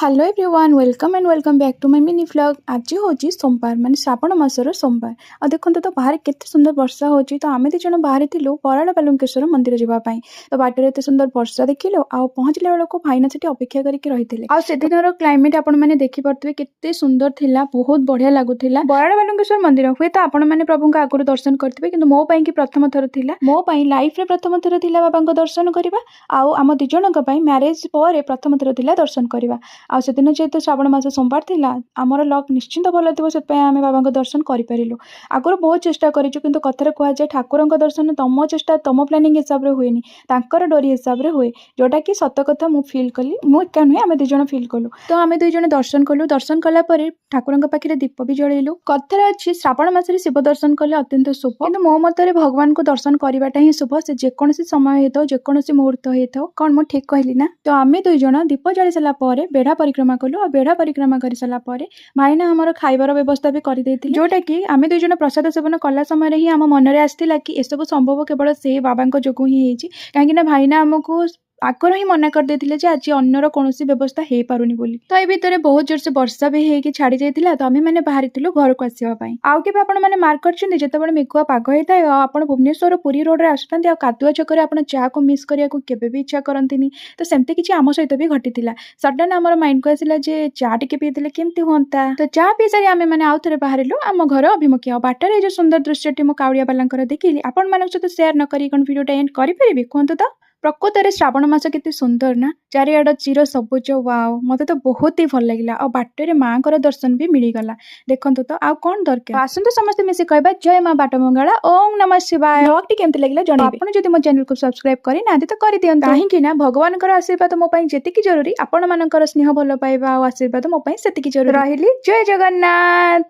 Hello everyone, welcome and welcome back to my mini vlog. ଆଜି ହେଉଛି ସୋମବାର, ମାନେ ଶ୍ରାବଣ ମାସର ସୋମବାର। ଆଉ ଦେଖନ୍ତୁ ତ, ବାହାରେ କେତେ ସୁନ୍ଦର ବର୍ଷା ହେଉଛି। ତ ଆମେ ଦୁଇ ଜଣ ବାହାରିଥିଲୁ ବରାଳ ବାଲୁଙ୍କେଶ୍ୱର ମନ୍ଦିର ଯିବା ପାଇଁ। ତ ବାଟରେ ଏତେ ସୁନ୍ଦର ବର୍ଷା ଦେଖିଲୁ ଆଉ ପହଞ୍ଚିଲା ବେଳକୁ ଭାଇନା ସେଠି ଅପେକ୍ଷା କରିକି ରହିଥିଲେ। ଆଉ ସେଦିନର କ୍ଲାଇମେଟ୍ ଆପଣମାନେ ଦେଖିପାରୁଥିବେ, କେତେ ସୁନ୍ଦର ଥିଲା, ବହୁତ ବଢ଼ିଆ ଲାଗୁଥିଲା। ବରାଳ ବାଲୁଙ୍କେଶ୍ୱର ମନ୍ଦିର ହୁଏତ ଆପଣମାନେ ପ୍ରଭୁଙ୍କ ଆଗରୁ ଦର୍ଶନ କରିଥିବେ, କିନ୍ତୁ ମୋ ପାଇଁ କି ପ୍ରଥମ ଥର ଥିଲା। ମୋ ପାଇଁ ଲାଇଫରେ ପ୍ରଥମ ଥର ଥିଲା ବାବାଙ୍କ ଦର୍ଶନ କରିବା ଆଉ ଆମ ଦୁଇ ଜଣଙ୍କ ପାଇଁ ମ୍ୟାରେଜ ପରେ ପ୍ରଥମ ଥର ଥିଲା ଦର୍ଶନ କରିବା। ଆଉ ସେଦିନ ଯେହେତୁ ଶ୍ରାବଣ ମାସ ସୋମବାର ଥିଲା, ଆମର ଲକ୍ ନିଶ୍ଚିନ୍ତ ଭଲ ଥିବ, ସେଥିପାଇଁ ଆମେ ବାବାଙ୍କ ଦର୍ଶନ କରିପାରିଲୁ। ଆଗରୁ ବହୁତ ଚେଷ୍ଟା କରିଛୁ, କିନ୍ତୁ କଥାରେ କୁହାଯାଏ, ଠାକୁରଙ୍କ ଦର୍ଶନ ତମ ଚେଷ୍ଟା, ତମ ପ୍ଲାନିଂ ହିସାବରେ ହୁଏନି, ତାଙ୍କର ଡୋରି ହିସାବରେ ହୁଏ। ଯେଉଁଟାକି ସତ କଥା ମୁଁ ଫିଲ୍ କଲି। ମୁଁ ଏକା ନୁହେଁ, ଆମେ ଦୁଇ ଜଣ ଫିଲ୍ କଲୁ। ତ ଆମେ ଦୁଇ ଜଣ ଦର୍ଶନ କଲୁ। ଦର୍ଶନ କଲା ପରେ ଠାକୁରଙ୍କ ପାଖରେ ଦୀପ ବି ଜଳେଇଲୁ। କଥାରେ ଅଛି, ଶ୍ରାବଣ ମାସରେ ଶିବ ଦର୍ଶନ କଲେ ଅତ୍ୟନ୍ତ ଶୁଭ। କିନ୍ତୁ ମୋ ମତରେ ଭଗବାନଙ୍କୁ ଦର୍ଶନ କରିବାଟା ହିଁ ଶୁଭ, ସେ ଯେକୌଣସି ସମୟ ହେଇଥାଉ, ଯେକୌଣସି ମୁହୂର୍ତ୍ତ ହେଇଥାଉ। କ'ଣ ମୁଁ ଠିକ୍ କହିଲି ନା? ତ ଆମେ ଦୁଇ ଜଣ ଦୀପ ଜାଳି ସାରିଲା ପରେ ବେଢ଼ା ପରିକ୍ରମା କଲୁ। ଆଉ ବେଢ଼ା ପରିକ୍ରମା କରିସାରିଲା ପରେ ଭାଇନା ଆମର ଖାଇବାର ବ୍ୟବସ୍ଥା ବି କରିଦେଇଥିଲେ, ଯୋଉଟାକି ଆମେ ଦୁଇ ଜଣ ପ୍ରସାଦ ସେବନ କଲା ସମୟରେ ହିଁ ଆମ ମନରେ ଆସିଥିଲା କି ଏସବୁ ସମ୍ଭବ କେବଳ ସେ ବାବାଙ୍କ ଯୋଗୁଁ ହିଁ ହେଇଛି। କାହିଁକି ନା ଭାଇନା ଆମକୁ ଆଗରୁ ହିଁ ମନା କରିଦେଇଥିଲେ ଯେ ଆଜି ଅନ୍ନର କୌଣସି ବ୍ୟବସ୍ଥା ହେଇପାରୁନି ବୋଲି। ତ ଏ ଭିତରେ ବହୁତ ଜୋରସେ ବର୍ଷା ବି ହେଇକି ଛାଡ଼ି ଯାଇଥିଲା। ତ ଆମେ ମାନେ ବାହାରିଥିଲୁ ଘରକୁ ଆସିବା ପାଇଁ। ଆଉ କେବେ ଆପଣମାନେ ମାର୍କ କରିଛନ୍ତି, ଯେତେବେଳେ ମେଘୁଆ ପାଗ ହେଇଥାଏ ଆଉ ଆପଣ ଭୁବନେଶ୍ୱର ପୁରୀ ରୋଡରେ ଆସୁଥାନ୍ତି ଆଉ କାଦୁଆ ଛକରେ ଆପଣ ଚାକୁ ମିସ୍ କରିବାକୁ କେବେ ବି ଇଚ୍ଛା କରନ୍ତିନି? ତ ସେମିତି କିଛି ଆମ ସହିତ ବି ଘଟିଥିଲା। ସଡନ୍ ଆମର ମାଇଣ୍ଡକୁ ଆସିଲା ଯେ ଚା ଟିକେ ପିଇଦେଲେ କେମିତି ହୁଅନ୍ତା। ତ ଚା ପିଇ ସାରି ଆମେ ମାନେ ଆଉ ଥରେ ବାହାରିଲୁ ଆମ ଘର ଅଭିମୁଖେ। ଆଉ ବାଟରେ ଏଇ ଯୋଉ ସୁନ୍ଦର ଦୃଶ୍ୟଟି ମୁଁ କାଉଡ଼ିଆ ବାଲାଙ୍କର ଦେଖିଲି, ଆପଣମାନଙ୍କ ସହିତ ସେୟାର ନ କରି କ'ଣ ଭିଡ଼ିଓଟା ଏଣ୍ଡ କରିପାରିବି, କୁହନ୍ତୁ ତ? ପ୍ରକୃତରେ ଶ୍ରାବଣ ମାସ କେତେ ସୁନ୍ଦର ନା? ଚାରିଆଡ଼ ଚିର ସବୁଜ। ୱାଓ, ମତେ ତ ବହୁତ ହି ଭଲ ଲାଗିଲା। ଆଉ ବାଟରେ ମାଙ୍କର ଦର୍ଶନ ବି ମିଳିଗଲା। ଦେଖନ୍ତୁ ତ, ଆଉ କ'ଣ ଦରକାର? ଆସନ୍ତୁ ସମସ୍ତେ ମିଶି କହିବା, ଜୟ ମା ବାଟ ମଙ୍ଗଳା, ଓಂ ନମଃ ଶିବାୟ। ବ୍ଲଗଟି କେମିତି ଲାଗିଲା ଜଣାଇବେ। ଆପଣ ଯଦି ମୋ ଚ୍ୟାନେଲକୁ ସବସ୍କ୍ରାଇବ କରିନାହାନ୍ତି ତ କରିଦିଅନ୍ତୁ, କାହିଁକି ନା ଭଗବାନଙ୍କର ଆଶୀର୍ବାଦ ମୋ ପାଇଁ ଯେତିକି ଜରୁରୀ, ଆପଣମାନଙ୍କର ସ୍ନେହ, ଭଲ ପାଇବା ଆଉ ଆଶୀର୍ବାଦ ମୋ ପାଇଁ ସେତିକି ଜରୁରୀ। ରହିଲି, ଜୟ ଜଗନ୍ନାଥ।